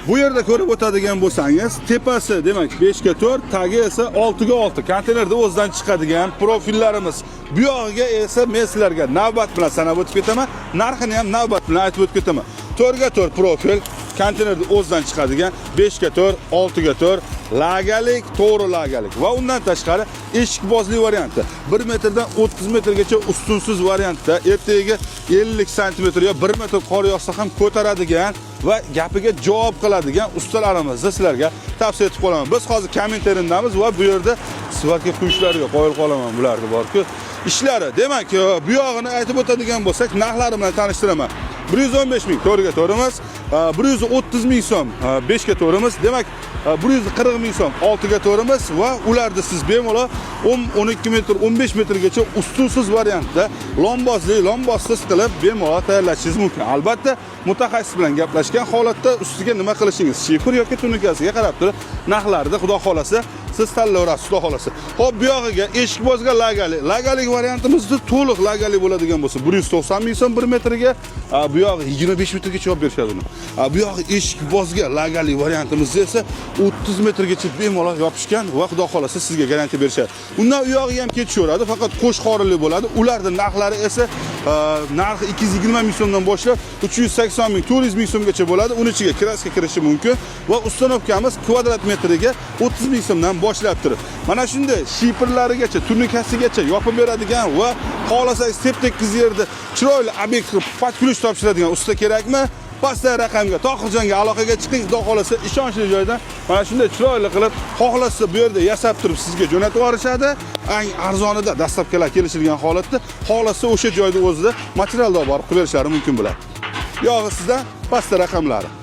Bu yerda ko'rib o'tadigan bo'lsangiz, tepasi demak 5 ga 4, tagi esa 6 ga 6. Konteynerda o'zidan chiqadigan profillarimiz. Bu yog'iga esa men sizlarga navbat bilan sanab o'tib ketaman. Narxini ham navbat bilan aytib o'tib ketaman. 4 ga 4 profil konteynerda o'zidan chiqadigan 5 ga 4, 6 ga 4 lagalik, to'g'ri lagalik va undan tashqari eshikbozlik varianti. 1 metrdan 30 metrgacha ustunsiz variantda ertagiga 50 santimetr yo 1 metr qor yog'sa ham ko'taradigan va gapiga javob qiladigan ustalarimizni sizlarga tavsiya etib qolaman. Biz hozir Kominterndamiz va bu yerda сварка quyishlariga qoyil qolaman bularni bor-ku. Ishlari, demak, bu yog'ini aytib o'tadigan bo'lsak, narxlari bilan tanishtiraman. 115 ming 4 ga 4imiz, 130 ming so'm 5 ga 4imiz, demak 140 ming so'm 6 ga 4imiz va ularni siz bemalol 10, 12 metr, 15 metrgacha ustunsiz variantda lombozli, lombozsiz qilib bemalol tayyorlashingiz mumkin. Albatta, mutaxassis bilan gaplashgan holatda ustiga nima qilishingiz, shifr yoki tunikasiga qarab turib narxlarni xudo xolasa siz tanlayverasiz, xudo xolasa. Xo'p, bu yog'iga eshikbozga lagalik. Lagalik variantimizda to'liq lagalik bo'ladigan bo'lsa 190 ming so'm 1 metrga, bu yog'i 25 metrgacha olib berishadi uni. Bu yog'i eshikbozga lagalik variantimizda esa 30 metrgacha bemalol yopishgan va xudo xolasa sizga garantiya berishadi. Undan u yog'iga ham ketishaveradi, faqat qo'sh qorinli bo'ladi. Ularning narxlari esa narxi 220 ming so'mdan boshlab 380 ming, 400 ming so'mgacha bo'ladi. Uni ichiga краска kirishi mumkin va установка miz kvadrat metriga 30 ming so'mdan boshlab turib. Mana shunday shiferlarigacha, turnikasigacha yopib beradigan va xohlasangiz tep-tekis yerda chiroyli obyekt qilib под ключ topshiradigan usta kerakmi? Pastdagi raqamga Tohirjonga aloqaga chiqing, xudo xohlasa ishonchli joydan mana shunday chiroyli qilib, xohlasa bu yerda yasab turib sizga jo'natib yuborishadi. Eng arzonida доставка lar kelishilgan holatda, xohlasa o'sha joyda o'zida materialni olib borib qilib berishlari mumkin bo'ladi. Yog'i sizdan, pastda raqamlari.